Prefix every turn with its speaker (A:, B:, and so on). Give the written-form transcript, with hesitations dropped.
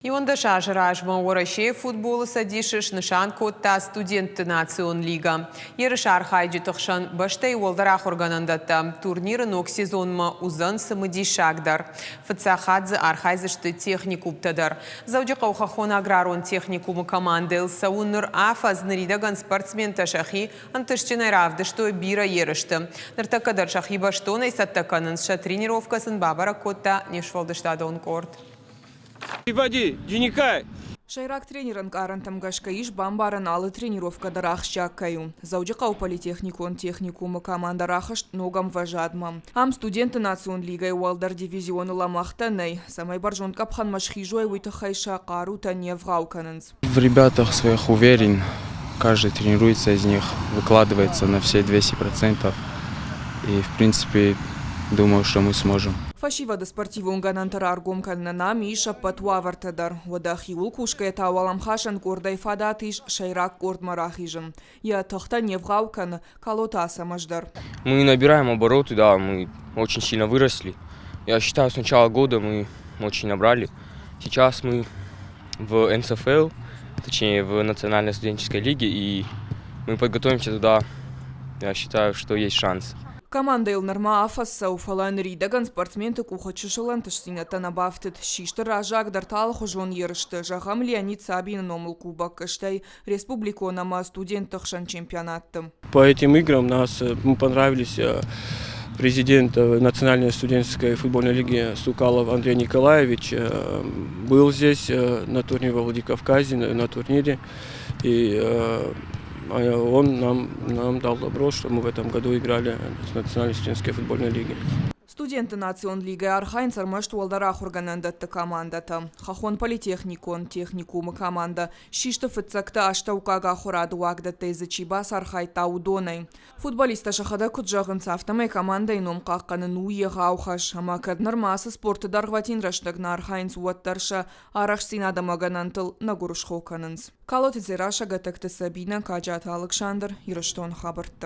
A: 11 азы размӕ Уӕрӕсейы футболы цӕдисы снысан кодта студентты национ лигӕ. Ерысы архайджыты хсӕн бӕстӕйы уӕлдӕр ахуыргӕнӕндӕттӕ. Турниры ног сезонмӕ уыдзӕн цымыдисагдӕр. Фыццаг хатт дзы архайдзысты техникумтӕ дӕр. Дзӕуджыхъӕуы хӕххон аграрон техникумы командӕйыл цӕуы ныр афӕдз. Ныридӕгӕн спортсментӕ сӕхи ӕнтыстджынӕй равдыстой бирӕ ерысты. Ныртӕккӕ дӕр сӕхи бӕстонӕй цӕттӕ кӕнынц. Сӕ тренировкӕ сын бабӕрӕг кодта не сфӕлдыстадон къорд.
B: Приводи, Джиникай!
C: Сӕйраг тренеры ӕнкъарӕнтӕм гӕсгӕ ис бамбарӕн алы тренировкӕ дӕр ахсджиаг кӕй у. Дзӕуджыхъӕуы политехникон техникумы командӕ рахызт ног ӕмвӕзадмӕ. Ам студентты национ лигӕйы уӕлдӕр дивизионы лӕмӕгътӕ нӕй. Цӕмӕй бӕрзонд къӕпхӕнмӕ схизой, уый тыххӕй сӕ хъарутӕ не вгъау кӕнынц.
D: В ребятах своих уверен. Каждый тренируется из них, выкладывается на все 200%. И, в принципе, думаю, что мы сможем.
C: Фӕсивӕды спортивон гӕнӕнтӕ раргом кӕнынӕн ам ис ӕппӕт уавӕртӕ дӕр. Уӕдӕ хиуыл кусгӕйӕ та уӕлӕмхасӕн къордӕй фадат ис сӕйраг къордмӕ рахизын. Йӕ тыхтӕ не вгъау кӕны Калоты Ацӕмӕз дӕр.
E: Мы набираем обороты, да, мы очень сильно выросли. Я считаю, с начала года мы очень набрали. Сейчас мы в НСФЛ, точнее в Национальной студенческой лиге, и мы подготовимся туда. Я считаю, что есть шанс.
C: Командӕйыл нырма афӕдз цӕуы, фӕлӕ ныридӕгӕн спортсменты къухы чысыл ӕнтыстдзинӕдтӕ нӕ бафтыд. Систы раззагдӕртӕ алыхуызон ерысты, зӕгъӕм, Леонид Сабины номыл кубок, стӕй республикон ӕмӕ студентты хсӕн чемпионатты.
B: По этим играм нас мы понравились президент Национальной студенческой футбольной лиги Сукалов Андрей Николаевич был здесь на турнире во Владикавказе, на турнире. И он нам дал добро, что мы в этом году играли в Национальной студенческой футбольной лиге.
C: Студентты национ лигӕйы архайынц ӕрмӕст уӕлдӕр ахуыргӕнӕндӕтты командӕтӕ. Хӕххон политехникон техникумы командӕ систы фыццӕгтӕ астӕуккаг ахуырады уагдӕттӕй дзы чи бацархайдта, уыдонӕй. Футболисттӕ сӕхӕдӕг куыд зӕгъынц, афтӕмӕй командӕйы ном хъахъхъӕнын у егъау хӕс, ӕмӕ кӕд нырма ацы спорты дӕргъвӕтин рӕстӕг нӕ архайынц, уӕддӕр сӕ арӕхстдзинад ӕмӕ гӕнӕнтыл нӕ гуырысхо кӕнынц. Калоты Дзерассӕ, Гӕтӕгты Сабинӕ, Каджаты Алыксандр, Ирыстоны хабӕрттӕ.